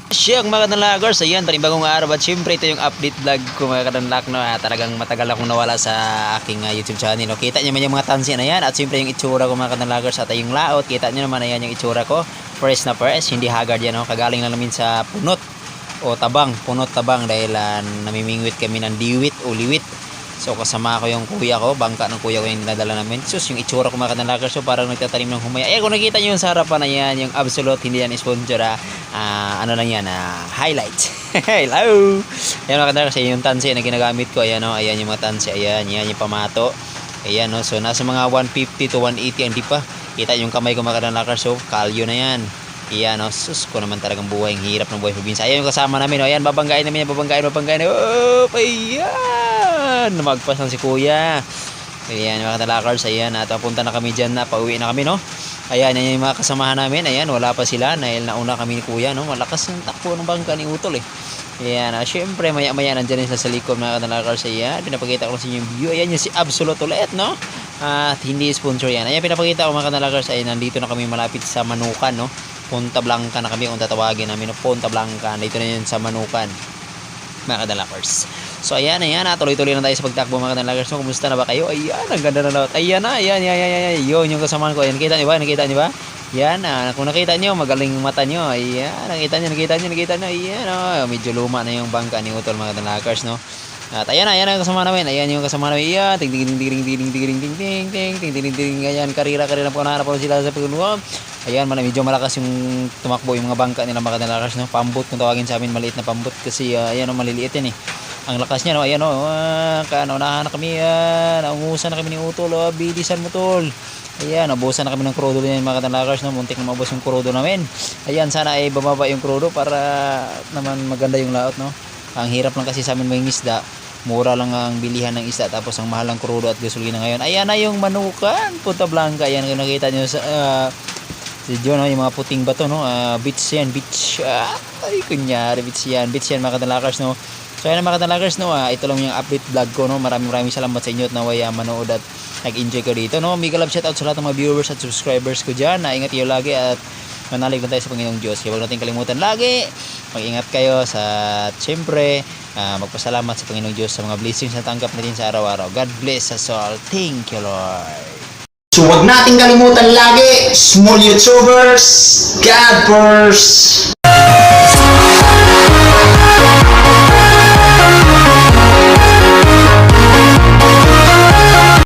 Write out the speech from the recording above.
Siyang mga kanalakers, ayan, panibagong araw at syempre ito yung update vlog ko mga kanalak, no? Talagang matagal akong nawala sa aking YouTube channel, no? Kita nyo naman yung mga tansi na yan at syempre yung itsura ko mga kanalakers at yung laot, kita nyo naman ayan yung itsura ko, fresh na fresh, hindi haggard yan, no? Kagaling lang namin sa punot o tabang, punot tabang dahil namimingwit kami ng diwit o liwit. So kasama ko yung kuya ko, bangka ng kuya ko yung dinadala namin. Sus, yung itsura ko mga kanalakers, so parang nagtatanim ng humaya. Kung nakita nyo yung sa harapan na yan, yung absolute, hindi yan sponsor, ano lang yan, highlight. Hello! Ayan mga kanalakers, yung tansi na ginagamit ko, ayan o, ayan yung mga tansi, ayan, yan yung pamato. Ayan o, so nasa mga 150 to 180 ang di pa. Kita yung kamay ko mga kanalakers, so kalyo na yan. Iyan, no? Sus ko naman talagang buhay, ang hirap ng buhay probinsya. Ayan yung kasama namin, no? Ayan, babanggain namin yan, babanggain. Oh, ayan! Magpasan si kuya. Ayan, mga talakers, ayan, at punta na kami dyan na, pauwi na kami, no? Ayan, yan yung mga kasamahan namin, ayan, wala pa sila, dahil nauna kami ni kuya, no? Malakas ng takbo ng bangka ni Utol, eh. Ayan, syempre, maya-maya nandyan sa likod, mga talakers, ayan, pinapakita ko sa inyo yung view, ayan yung si Absolute ulit, no? At hindi sponsor yan. Ayan, pinapakita ko mga kanalakers, ay nandito na kami malapit sa Manukan, no? Punta Blanca na kami kung tatawagin namin, no? Punta Blanca, dito na yun sa Manukan, mga kadalakers. So ayan, tuloy-tuloy na tayo sa pagtakbo mga kadalakers. So kumusta na ba kayo? Ayan, ang ganda na lahat. Ayan na, ayan, yun yung kasamahan ko. Ayan, nakita niyo ba? Yan, kung nakita niyo, magaling mata niyo. Ayan, nakita niyo. Ayan, medyo luma na yung bangka ni Utol mga kadalakers, no? At ayan ang kasama namin. Ayan yung kasama namin. Ayan, ting. Ayan, karira po na sila sa pagluwag. Ayan, medyo malakas yung tumakbo yung mga bangka nila mga kadalakers, no? Pambot kung tawagin sa amin, maliit na pambot kasi ayan, maliliit yan, eh. Ang lakas niya, no? Ayan, naunahan na kami, naungusan na kami ni Utol, bilisan mo, Tol. Ayan, nabusan na kami ng krudo din mga kadalakers, no? Muntik na mabos yung krudo namin. Ayan, sana ay bababa yung krudo para naman maganda yung laot, no? Ang hirap lang kasi sa amin may isda. Mura lang ang bilihan ng isda tapos ang mahal ng krudo at gasolina ngayon. Ayan na yung Manukan, Punta Blanca. Ayan yung nakita nyo sa video, no? Yung mga puting bato, no? Beach yan, beach. Ay, kunyari, beach yan mga kadalakers, no? So ayan mga kadalakers, no? Ito lang yung update vlog ko, no? Maraming salamat sa inyo at naway manood at nag-enjoy ko dito, no? Mega love shoutout sa lahat ng mga viewers at subscribers ko dyan. Ingat kayo lagi at manalig lang tayo sa Panginoong Diyos. Kaya huwag natin kalimutan lagi, mag-ingat kayo sa, siyempre, magpasalamat sa Panginoong Diyos sa mga blessings na tanggap natin sa araw-araw. God bless us all. Thank you, Lord. So huwag natin kalimutan lagi, small YouTubers, God first!